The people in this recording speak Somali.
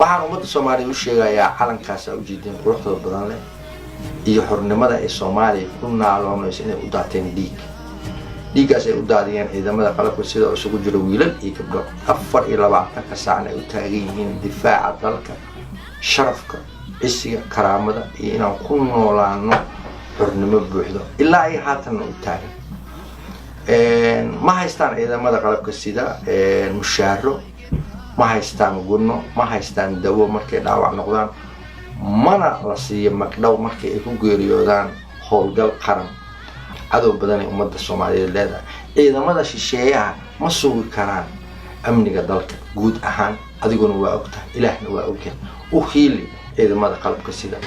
Waxaan ummadda Soomaaliya u sheegayaa, calankaas aa ujeedin quruxda badan leh iyo xornimada ay Soomaaliya ku naaloonayso inay u daateen dhiig. Dhiiggaas ay u daadiyeen ciidamada qalabka sida oo isugu jiro wiilal iyo gabdho, 24-ka saacna ay u taagan yihiin difaaca dalka, sharafka, cisiga, karaamada iyo inaan ku noolaano xornimo buuxdo, ilaa ay haatanna u taagan. Ma haystaan ciidamada qalabka sida mushaaro, ma haystaan gunno, ma haystaan dawo markay dhaawac noqdaan, mana la siiyo magdhow markay ay ku geeriyoodaan howlgal qaran. Cadow badanay ummadda Soomaaliyeed leedahay. Ciidamada shisheeyaha ma sugi karaan amniga dalka guud ahaan. Adiguna waa ogtahay, Ilaahna waa ogyahay. U hiili ciidamada qalabka sida.